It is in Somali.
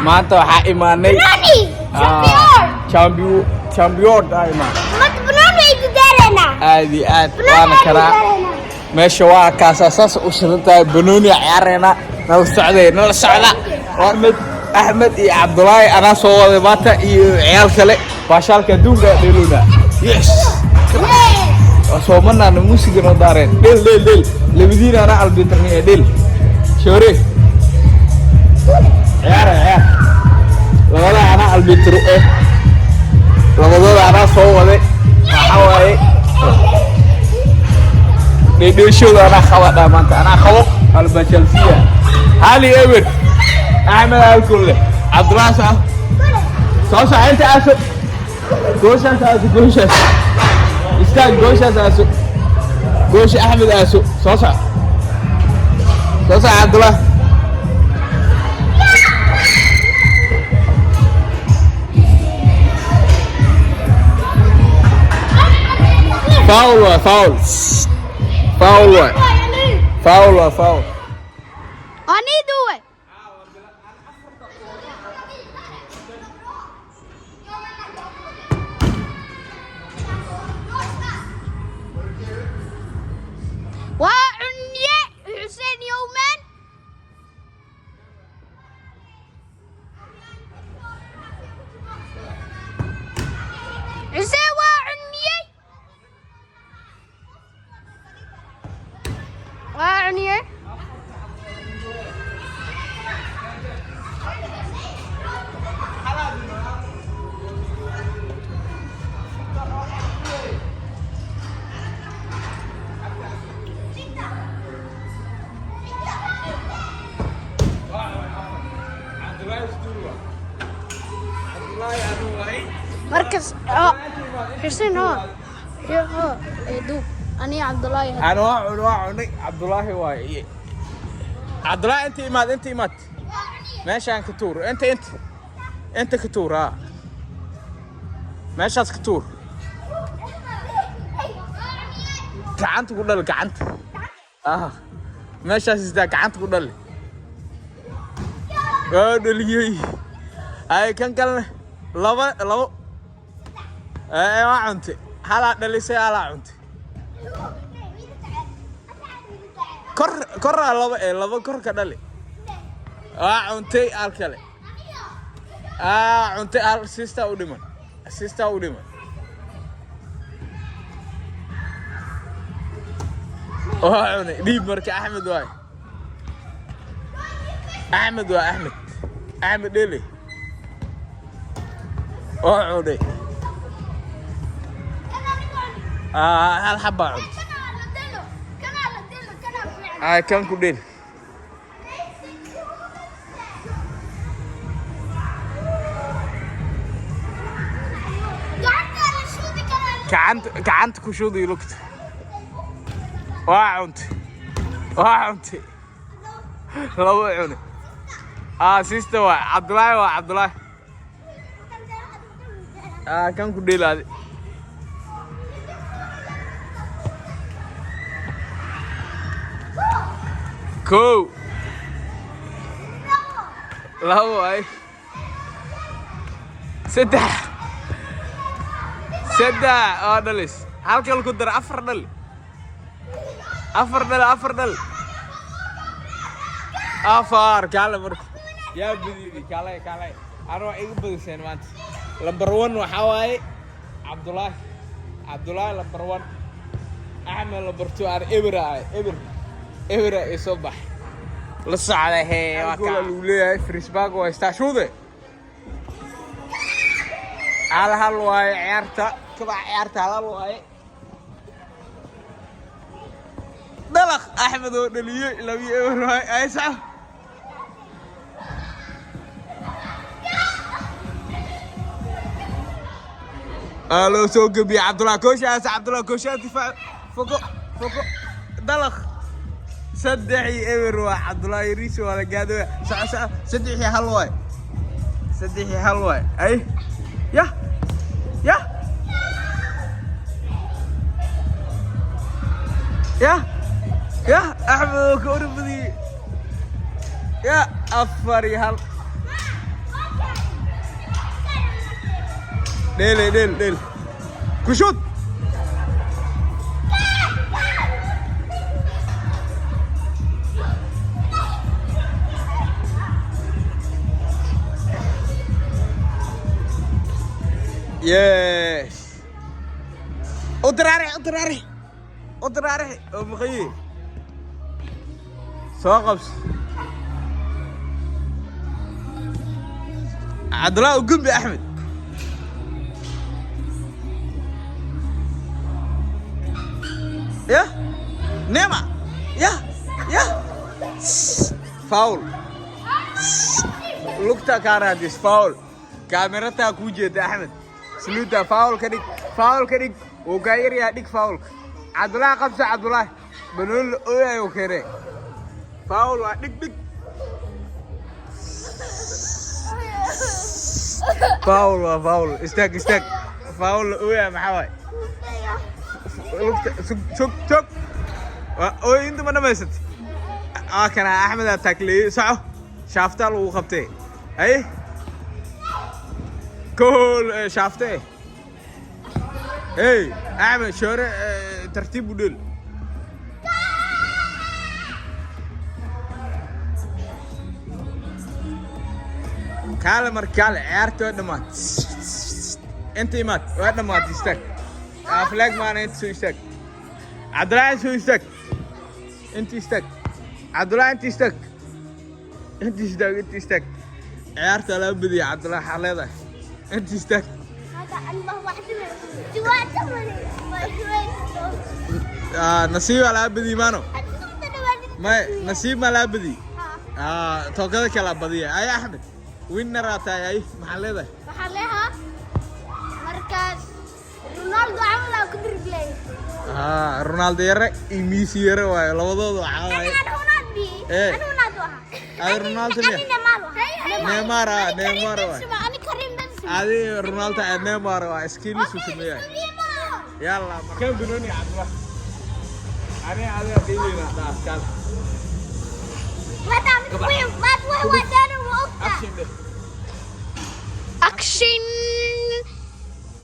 Maanta waxaa imaanay Banooni! Champion! Champion, champion aa imaanay. Maanta banooni ay ku gaaraynaa. Aad iyo aad Banooni waana ay ku karaa. gaaraynaa. Meesha waa kaasaa, saas u shidan tahay. Banooni ciyaarayna, nala socday, nala socda. Axmed, Axmed iyo Cabdulaahi anaa soo waday maanta iyo ciyaal kale. Baashaalka adduunka dheelowna. Yes. Yes! Soomanaana muusiga noo daareen. Dheel, dheel, dheel. Labadiina anaa albitarniya, dheel. Shoore. Ciyaara, ciyaar. Labada anaa albitro eh. Labadooda anaa soo waday. Waxaa waaye dheedheeshooda anaa qaba maanta, anaa qabo albashalsiya. Hali eber. Axmed alkulle. Cabdulaahi soo soo soco, inta aaso. Gooshaas aaso, gooshaas. Istaag, gooshaas aaso. Goosha Axmed aaso. Soo soco. Soo soco, Cabdulaahi. Foul waa foul. Foul waa. Foul waa foul. Ani duwe. Waa cunye Xuseen Yowman. Xuseen waa cunyey. Waa cunyey. Markas oo Xuseen oo oo duub ani Cabdullaahi. Ana waa cun, waa cunay. Cabdulaahi waaye. Cabdulaahi, inta imaad, inta imaad. Meeshaan ka tuur. Inta, inta. Inta ka tuur, haa. Meeshaas ka tuur. Gacanta ku dhal, gacanta. Ah. Meeshaas istaa, gacanta ku dhal. Waa dhaliyey. Ay, kan kalena laba labo. Ee, waa cuntay. Halaa dhalisay, halaa cuntay. Kor, koraa laba ee laba kor ka dhali. Waa cuntay hal kale. Aa, cuntay hal, sister u dhiman. Sister u dhiman. Waa cunay. Dhiib marka Axmed waay. Axmed waa Axmed. Axmed dheli. Waa cunay. Aa, hal xabaa cuntay. Ay, kan ku dheli. Gacanta, gacanta ku shuday lugta. Waa cuntay. Waa cuntay. Laba cunay. Aa, sister waa Cabdulaahi, waa Cabdulaahi. Aa, kan ku dhelaade. Kow. Labo ay. Saddex. Saddex oo dhalis. Halkan ku dar, afar dhal. Afar dhal, afar dhal. Afar kaale marka. Yaa badiyay? Kaale, kaale. Anoo iga badiseen maanta. Number 1 waxaa waaye Cabdulaahi. Cabdulaahi number 1. Axmed number 2, aan eber ahay. Eber. Eber ay soo bax. La socda hee, waa kaa. Lagu leeyahay Frisbag waa haystaa shuude. Hal hal waaye ciyaarta. Kabac ciyaarta hal hal waaye. Dalaq, Axmed oo dhaliyey, 2-0 waaye. Ay sax. Aa, loo soo gebiyey Cabdulaahi kooshaas, Cabdulaahi kooshaas difaac. Foko, foko. Dalaq. 3-0 waa Cabdulaahi Riis, waa la gaadooya. Soco, soco. 3-1 waay. 3-1 waay. Ay. Yah. Yah. Yah. Yah, Axmed oo ka orbadiyey. Ya, 4-1. Dheele, dheel, dheel, ku shoot. Yes, u diraarix, u diraarix, u diraarix oo maqayi soo qabso. Cabdullah, u gumbi Axmed. Ya Nema, ya ya foul, lugta kaa raadis, foul. Kaamirataa kuu jeeda, Axmed. Saluuta foul ka dhig, foul ka dhig. Wuu kaa yaryaha, dhig foulka. Cabdullaahi, qabso. Cabdullaahi banooni la ooyayo keene. Foul waa, dhig, dhig. Foul waa foul. Istaag, istaag. Foul la ooyaya maxaa waay? Lugta sug, sug, sug. Waa ooy inta ma dhamaysat. Aa, kana Axmed aa taakleeyey. Soco, shaaftaa lagu qabtay. Haye, gool shaafte. Hey Axmed shoore, tartiib u dhel. Kaale mar, kaale. Ciyaarta waa dhammaat. Inta imaad, waa dhammaat. Istaag. Flag maana. Inta soo istaag, Cabdulaahi. Soo istaag, inta istaag, Cabdulaahi. Inta istaag, inta istaag, inta istaag. Ciyaarta laga badiyay, Cabdulaahi. Waxaa leedahay inta istaag. Nasiibaa laga badiyey maano. May, nasiib maa laga badiyey. Tookada kala badiya. Ay Axmed, winner aa tahay. Ay, maxaa leedahay? Waxaan leeyahaa markaas Ronaldo camal aa ku driblay. Ronaldo yare iyo Messi yare waayo labadooda, waxaa waaye. Ani Ronaldo. Eh. Ani Ronaldo ahaa. Adi Ronaldo miya? Ani Neymar ahaa. Neymar ah, Neymar waay. Ani Karim Benzema. Adi Ronaldo ee Neymar waa iskiilis uu sameeyay. Yalla, markaan banooni, Cabdullah. Ani adiga dhiilina dhaafkaan. Action dheh. Action.